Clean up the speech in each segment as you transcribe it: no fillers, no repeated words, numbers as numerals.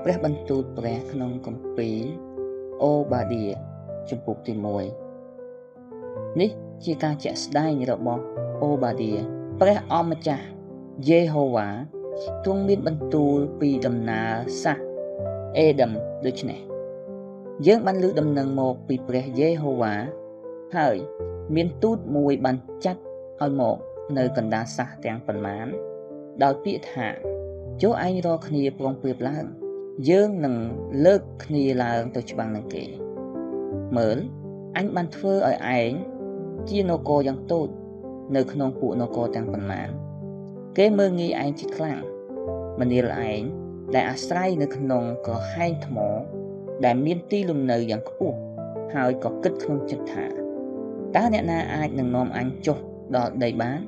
ព្រះបន្ទូលព្រះក្នុងគម្ពីរអូបាឌាជំពូកទី1នេះជាការជាក់ស្ដែងរបស់អូបាឌាព្រះអម្ចាស់យេហូវ៉ាទ្រង់មានបន្ទូលពីដំណើរសាសអេដាមដូច្នេះយើងបានលើដំណឹងមកពីព្រះយេហូវ៉ាហើយមានទូតមួយបានចាត់ឲ្យមកនៅកណ្ដាលសាសទាំងប៉ុន្មានដោយពាក្យថាចូលឯងរកគ្នាប្រុងប្រៀបឡើងយើងនឹងលើកគ្នាឡើងទៅច្បាំងនឹងគេមើលអញបានធ្វើឲ្យឯងជានគរយ៉ាងតូចនៅក្នុងពួកនគរទាំងប៉ុន្មានគេមើលងាយឯងជាខ្លាំងមនាលឯងដែលអាស្រ័យនៅក្នុងក្រហែងថ្មដែលមានទីលំនៅយ៉ាងខ្ពស់ហើយក៏គិតក្នុងចិត្តថាតើអ្នកណាអាចនឹងនាំអញចុះដល់ដីបាន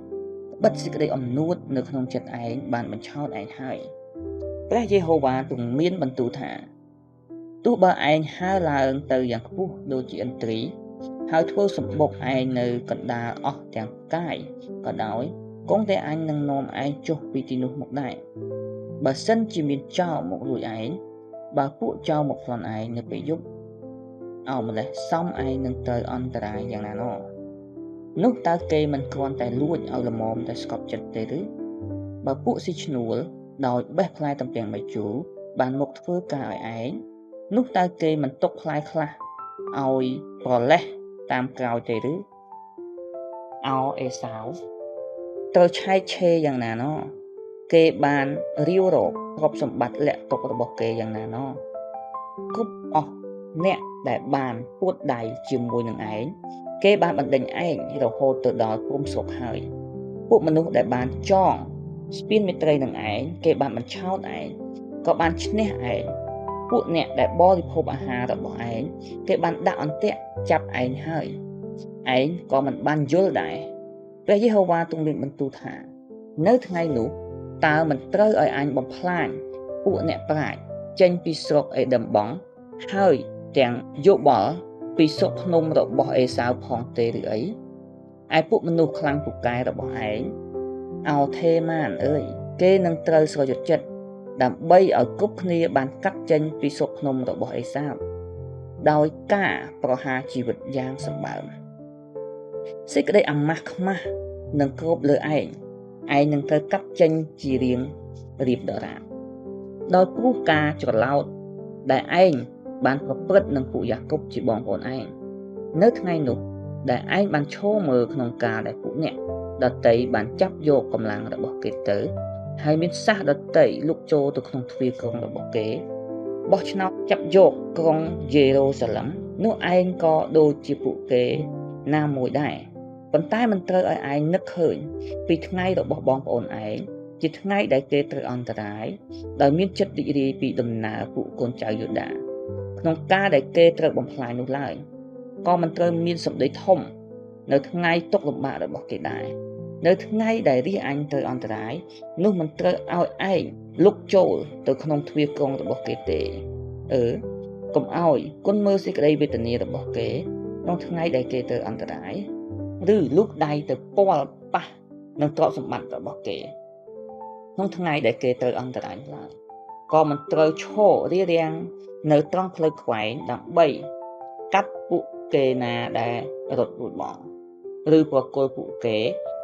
បិទសេចក្តីអំនួតនៅក្នុងចិត្តឯងបានបញ្ឆោតឯងហើយព្រះយេហូវ៉ាទ្រង់មានបន្ទូលថាទោះបើឯងហើរឡើងទៅយ៉ាងខ្ពស់ដូចជាឥន្ទ្រីហើយធ្វើសម្បុកឯងនៅកណ្ដាលអស់ទាំងកាយក៏ដោយគង់តែអញនឹងនាំឯងចុះពីទីនោះមកដែរបើសិនជាមានចោរមកលួចឯងបើពួកចោរមកប្លន់ឯងនៅពេលយប់អោម្លេះសំឯងនឹងត្រូវអន្តរាយយ៉ាងណាណនោះតើគេមិនគ្រាន់តែលួចឲ្យល្មមតែស្កប់ចិត្តទេឬបើពួកស៊ីឈ្នួលដោយបេះផ្លែទំពាំងបាយជូរបានមកធ្វើការឲ្យឯងនោះតើគេមិនទុកផ្លែខ្លះឲ្យប្រលេះតាមក្រោយទេឬអោអេសាវត្រូវឆែកឆេរយ៉ាងណាណគេបានរាវរកទ្រព្យសម្បត្តិលាក់ទុករបស់គេយ៉ាងណាណគ្រប់អស់អ្នកដែលបានពួតដៃជាមួយនឹងឯងគេបានបណ្ដេញឯងរហូតទៅដល់ព្រំស្រុកហើយពួកមនុស្សដែលបានចងស្ពានមេត្រីនឹងឯងគេបានបញ្ឆោតឯងក៏បានឈ្នះឯងពួកអ្នកដែលបរិភោគអាហាររបស់ឯងគេបានដាក់អន្ទាក់ចាប់ឯងហើយឯងក៏មិនបានយល់ដែរព្រះយេហូវ៉ាទ្រង់មានបន្ទូលថានៅថ្ងៃនោះតើមិនត្រូវឲ្យអញបំផ្លាញពួកអ្នកប្រាជ្ញចេញពីស្រុកអេដាមបងហើយទាំងយោបល់ពីស្រុកភ្នំរបស់អេសាវផងទេឬអីឯពួកមនុស្សខ្លាំងពូកែរបស់ឯងអោថេម៉ានអើយគេនឹងត្រូវស្រយុតចិត្តដើម្បីឲ្យគ្រប់គ្នាបានកាត់ចេញពីស្រុកភ្នំរបស់អេសាវដោយការប្រហារជីវិតយ៉ាងសម្បើមសេចក្តីអាម៉ាស់ខ្មាស់នឹងគ្របលើឯងឯងនឹងត្រូវកាត់ចេញជារៀងរៀបដរាបដោយព្រោះការច្រឡោតដែលឯងបានប្រព្រឹត្តនឹងពួកយ៉ាកុបជាបងប្អូនឯងនៅថ្ងៃនោះដែលឯងបានឈរមើលក្នុងការដែលពួកអ្នកដតីបានចាប់យកកម្លាំងរបស់គេទៅហើយមានសាសដតីលុកចូលទៅក្នុងទ្វារក្រុងរបស់គេបោះឆ្នោតចាប់យកក្រុងយេរូសាឡឹមនោះឯងក៏ដូចជាពួកគេណាមួយដែរប៉ុន្តែមិនត្រូវឲ្យឯងនឹកឃើញពីថ្ងៃរបស់បងប្អូនឯងជាថ្ងៃដែលគេត្រូវអន្តរាយដោយមានចិត្តរីករាយពីដំណើរពួកកូនចៅយូដាក្នុងការដែលគេត្រូវបំផ្លាញនោះឡើយក៏មិនត្រូវមានសម្ដីធំនៅថ្ងៃទុក្ខលំបាករបស់គេដែរនៅថ្ងៃដែលរាជអញត្រូវអន្តរាយនោះមិនត្រូវឲ្យឯងលុកចូលទៅក្នុងទ្វារក្រុងរបស់គេទេកុំឲ្យគុណមើលសេចក្តីវេទនារបស់គេក្នុងថ្ងៃដែលគេត្រូវអន្តរាយឬលូកដៃទៅពាល់ប៉ះនឹងទ្រព្យសម្បត្តិរបស់គេក្នុងថ្ងៃដែលគេត្រូវអន្តរាយឡើយក៏មិនត្រូវឈររារាំងនៅត្រង់ផ្លូវខ្វែងដើម្បីកាត់ពួកគេណាដែលរត់រួចមកឬប្រគល់ពួកគេ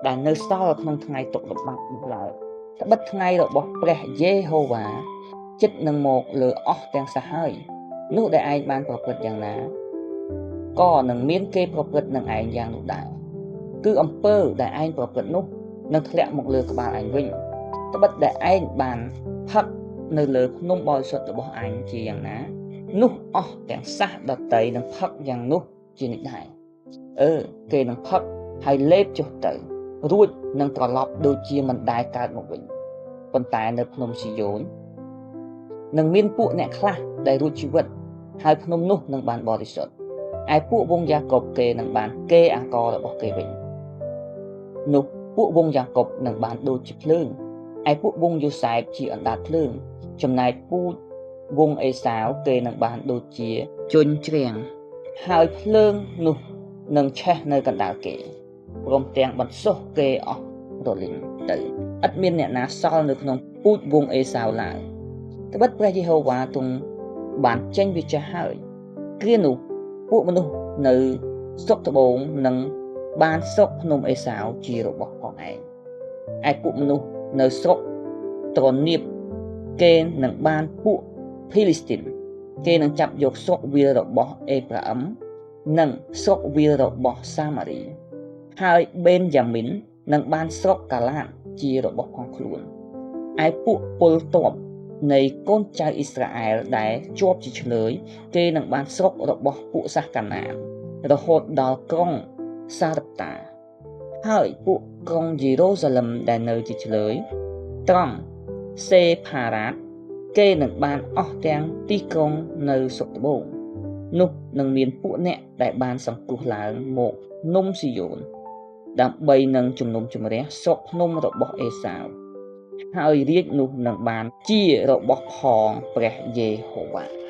ដែលនៅសល់ក្នុងថ្ងៃទុក្ខលំបាកនោះឡើយត្បិតថ្ងៃរបស់ព្រះយេហូវ៉ាចិត្តនឹងមកលើអស់ទាំងសះហើយនោះដែលឯងបានប្រព្រឹត្តយ៉ាងណាក៏នឹងមានគេប្រព្រឹត្តនឹងឯងយ៉ាងនោះដែរគឺអំពើដែលឯងប្រព្រឹត្តនោះនឹងធ្លាក់មកលើក្បាលឯងវិញត្បិតដែលឯងបានផឹកនៅលើភ្នំបរិសុទ្ធរបស់អញជាយ៉ាងណានោះអស់ទាំងសះដតីនឹងផឹកយ៉ាងនោះជានិច្ចដែរគេនឹងផឹកហើយលេបចុះទៅរួចនឹងត្រឡប់ដូចជាមិនដែលកើតមកវិញប៉ុន្តែនៅភ្នំស៊ីយ៉ូននឹងមានពួកអ្នកខ្លះដែលរួចជីវិតហើយភ្នំនោះនឹងបានបរិសុទ្ធឯពួកវងយ៉ាកុបគេនឹងបានគេអាកររបស់គេវិញនោះពួកវងយ៉ាកុបនឹងបានដូចជាភ្លើងឯពួកវងយូសែបជាអណ្ដាតភ្លើងចំណែកពូជវងអេសាវគេនឹងបានដូចជាជញ្ជ្រាំងហើយភ្លើងនោះនឹងឆេះនៅកណ្ដាលគេព្រមទាំងបន្សុះគេអស់រលីងទៅឥតមានអ្នកណាសល់នៅក្នុងពូជវងអេសាវឡើយ ត្បិតព្រះយេហូវ៉ាទ្រង់បានចេញវាចាហើយ។ គ្រានោះ ពួកមនុស្សនៅស្រុកត្បូងនឹងបានស្រុកភ្នំអេសាវជារបស់ផងឯង ឯពួកមនុស្សនៅស្រុកត្រនៀប គេនឹងបានពួកភីលីស្ទីន។ គេនឹងចាប់យកស្រុកវាលរបស់អេប្រាអឹម និងស្រុកវាលរបស់សាម៉ារី ហើយបេនយ៉ាមីននឹងបានស្រុកកាឡាតជារបស់ផងខ្លួន។ ឯពួកពលទ័ពនៃកូនចៅអ៊ីស្រាអែលដែលជាប់ជាឈ្លើយ គេនឹងបានស្រុករបស់ពួកសាសកាណាន រហូតដល់ក្រុងសារ៉ាប់តា ហើយពួកក្រុងយេរូសាឡឹមដែលនៅជាឈ្លើយត្រង់សេផារ៉ាត គេនឹងបានអស់ទាំងទីក្រុងនៅស្រុកត្បូង។ នោះនឹងមានពួកអ្នកដែលបានសង្គ្រោះឡើងមកនំស៊ីយ៉ូន ដើម្បីនឹងជំនុំជម្រះស្រុកភ្នំរបស់អេសាវ ហើយរាជនោះនឹងបានជារបស់ផងព្រះយេហូវ៉ា។